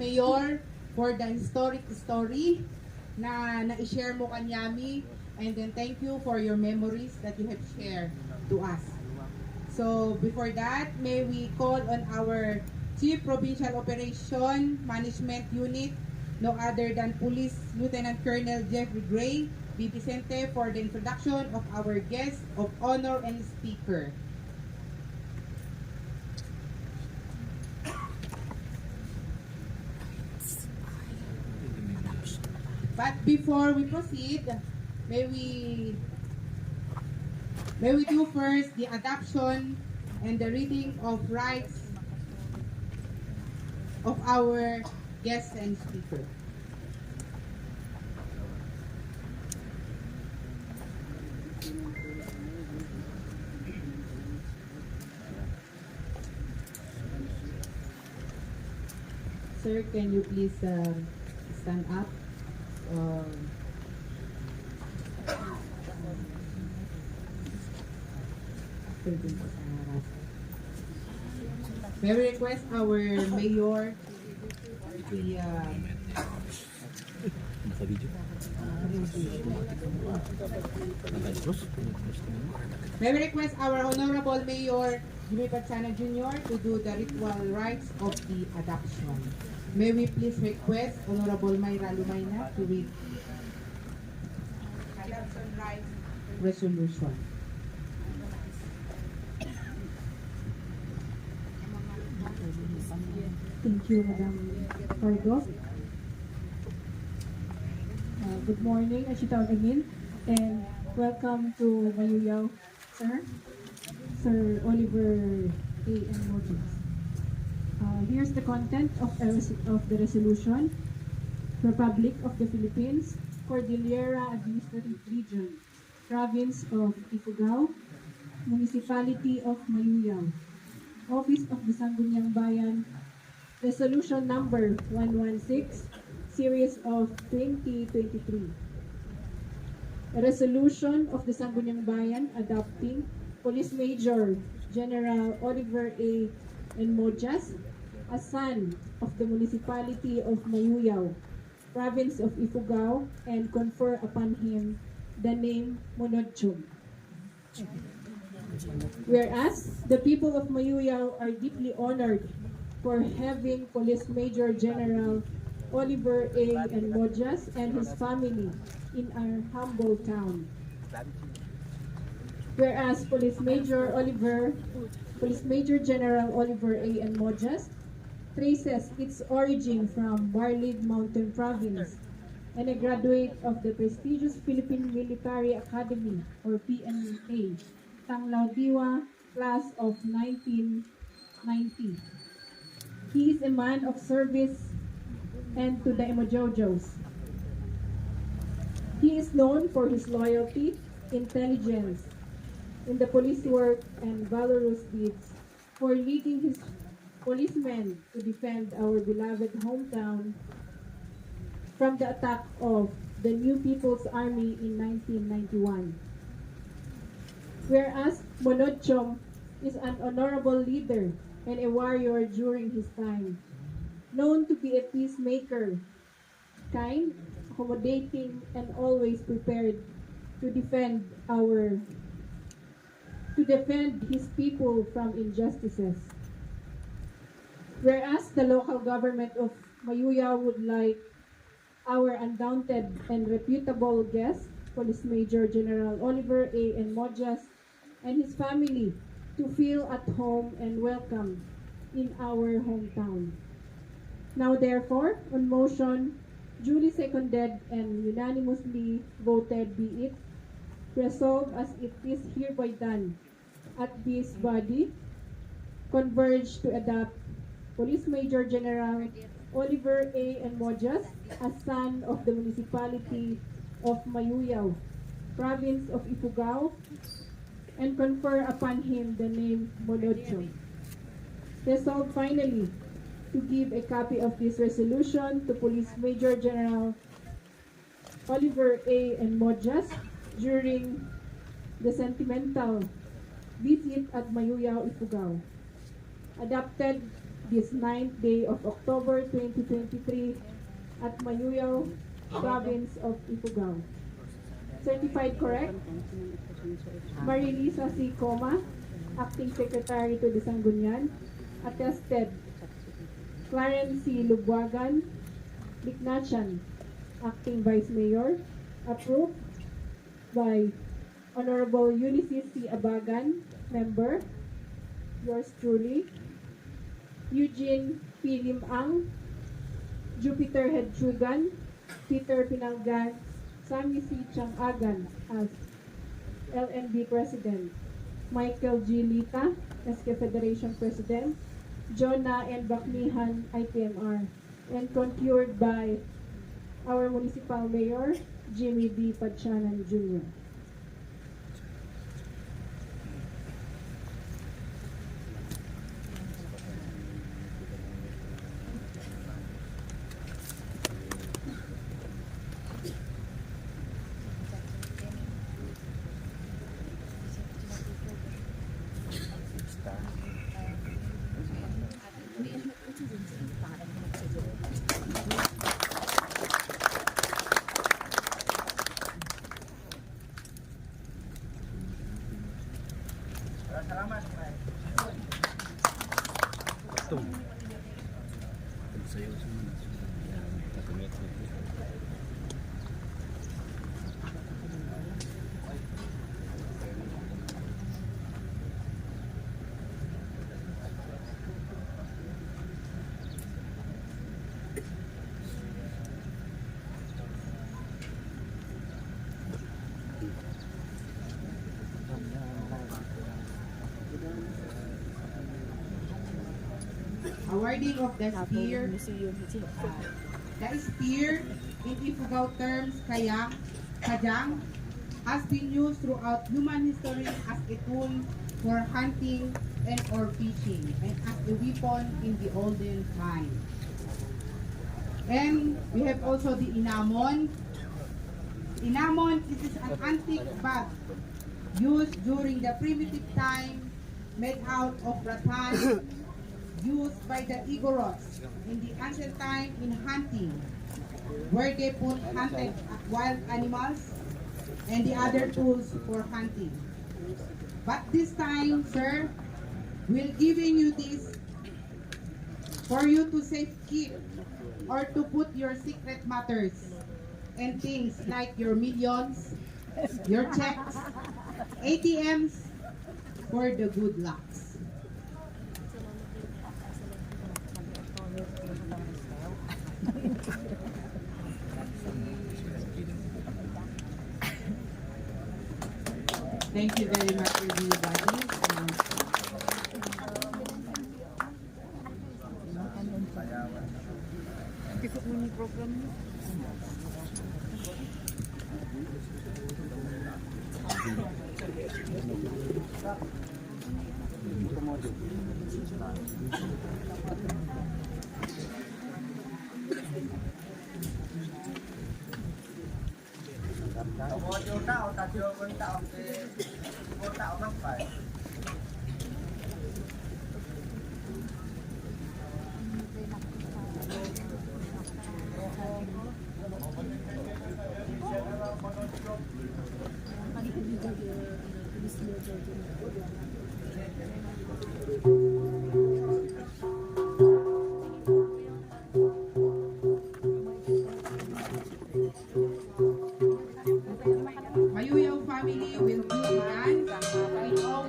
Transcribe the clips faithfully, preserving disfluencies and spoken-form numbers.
Mayor, for the historic story na na-share mo kanyami, and then thank you for your memories that you have shared to us. So before that, may we call on our Chief Provincial Operation Management Unit, no other than Police Lieutenant Colonel Jeffrey Gray, B P Vicente, for the introduction of our guest of honor and speaker. But before we proceed, may we may we do first the adoption and the reading of rights of our guests and speaker. Sir, can you please, um, stand up? Um, may we request our mayor to, uh, May we request our Honorable Mayor Jimmy Patsana Junior to do the ritual rites of the adoption. May we please request Honorable Myra Lumayna to read adoption rites resolution. Thank you, Madam Fargo. Uh, good morning, Ashitaw Nangin, and welcome to Mayuyaw, sir, Sir Oliver A. N. Mojos. Uh, here's the content of, a res- of the resolution. Republic of the Philippines, Cordillera Administrative Region, Province of Ifugao, Municipality of Mayuyaw, Office of the Sangguniang Bayan, Resolution Number one one six, Series of twenty twenty-three. A resolution of the Sangguniang Bayan adopting Police Major General Oliver A. N. Mojos, a son of the Municipality of Mayuyaw, Province of Ifugao, and confer upon him the name Monodchom. Whereas the people of Mayuyaw are deeply honored for having Police Major General Oliver A. N. Mojos and his family in our humble town. Whereas Police Major Oliver, Police Major General Oliver A. N. Mojos traces its origin from Barlig Mountain Province and a graduate of the prestigious Philippine Military Academy, or P M A, Tanglaw Diwa class of nineteen ninety. He is a man of service and to the Emojoujous. He is known for his loyalty, intelligence in the police work, and valorous deeds for leading his policemen to defend our beloved hometown from the attack of the New People's Army in nineteen ninety-one. Whereas Monodchom is an honorable leader and a warrior during his time, known to be a peacemaker, kind, accommodating, and always prepared to defend our, to defend his people from injustices. Whereas the local government of Mayuyaw would like our undaunted and reputable guest, Police Major General Oliver A. N. Mojos, and his family to feel at home and welcome in our hometown. Now, therefore, on motion, duly seconded and unanimously voted, be it resolved as it is hereby done at this body converge to adopt Police Major General Oliver A. N. Mojos, a son of the Municipality of Mayuyaw, Province of Ifugao, and confer upon him the name Monodchom. Resolved finally to give a copy of this resolution to Police Major General Oliver A. N. Mojos during the sentimental visit at Mayuyaw, Ifugao. Adopted this ninth day of October twenty twenty-three at Mayoyao, province of Ifugao. Certified correct? Marilisa C. Coma, Acting Secretary to the Sangguniang. Attested, Clarence C. Lubuagan, Liknachan, Acting Vice Mayor. Approved by Honorable Eunice C. Abagan, member. Yours truly, Eugene P. Lim-ang, Jupiter Hedsugan, Peter Pinalgan, Sammy C. Chang-agan as L N B President, Michael G. Lita, S K Federation President, Jonah N. Bacnihan, I P M R, and concurred by our Municipal Mayor, Jimmy D. Padchanan Junior Awarding of the spear. Uh, the spear, in Ifugao terms, kayang, kajang, has been used throughout human history as a tool for hunting and or fishing, and as a weapon in the olden time. And we have also the inamon. Inamon, this is an antique bag used during the primitive time, made out of rattan, used by the Igoros in the ancient time in hunting, where they put hunted wild animals and the other tools for hunting. But this time, sir, we're giving you this for you to safekeep or to put your secret matters and things like your millions, your checks, A T Ms, for the good lucks. Thank you very much, everybody. Mayoyao family will give thanks in all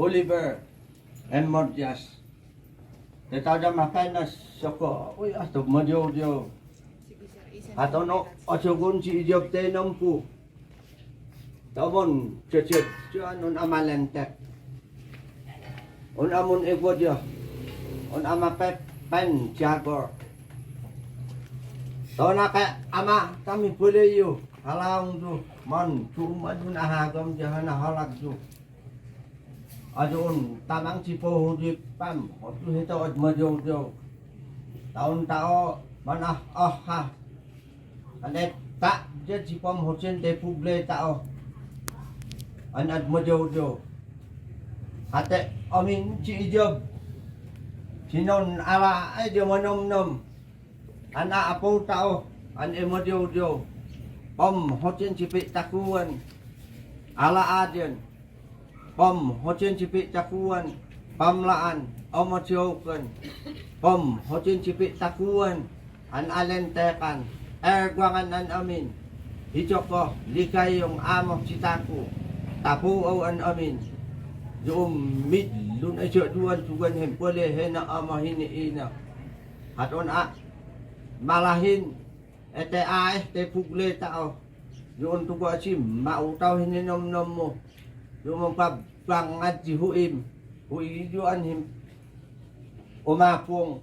Oliver M. Matias. Te tau ja makan na soko, ui, ato madiodiu. Ato no, osogon si Ijob te nompu. Tau bon, cecet, cuan un ama lentek. Un amun egwo dio. Un ama pep, pen, jagor. Tau na ke ama, tami pule yu, halaung ju, mon, cuma ju na hagom, jahana halak ju. Aduun tamang si pohu di pam, hotu hito ad madiodio. Taun tao manah ah ha. Ane ta je si pam hotin de puble tao. An ad madiodio. Ate amin si Ijob. Sinon ala ai dia manom nom. An a apo tao, an e madiodio. Pam hotin si pi takuan. Ala adin. Pam hotin si pi takuan. Pam laan, ama tiokan. Pam hotin si pi takuan. An alen tekan. Er guangan an amin. Hijoko, likayong ama si taku. Tapu au an amin. Jom mit lun ai jok duan tugan hem pole hena ama hini ina. Haton a malahin ete a eh te pugle tao. Yun tuko si mau tao hini nom nom mo. Yun mong pa bangat si huim. Hui juan him. Oma pung.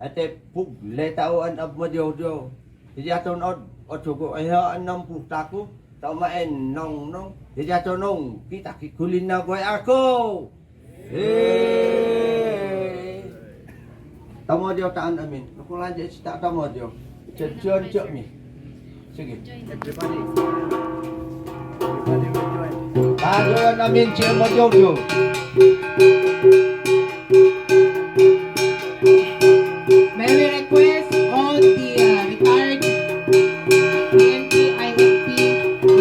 Ete pugle tao an ab madiodio. Hija ton od, od tuko eh an nom pu taku. Tao ma en nong nong. Hija ton nong. Kita ki kulina goy ako. Hei. Tamo dio taan amin. Aku lanjut si ta tamo dio. Cek, cek, cek mi. Sige. Everybody. Everybody will join. Tamo amin cek mo dio dio. May we request all the, uh, retired P N P, I F P to,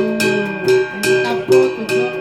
and staff ko to join.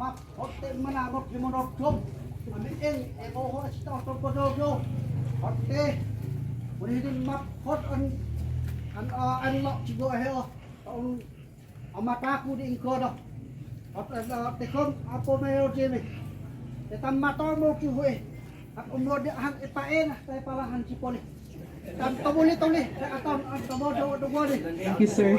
Map hot te mana map di mana dong. Ami eng e ko ho si ta to ko do do. Hot te. Uni di map hot an an an map si go he o. An amata ku di ingko do. Hot an te kon apo me o di mi. Te tam mato mo ki hui. Ak umur di han e pa en te palahan si poli. Tam tobuli tobuli te atam an tobo do do ni. Thank you, sir.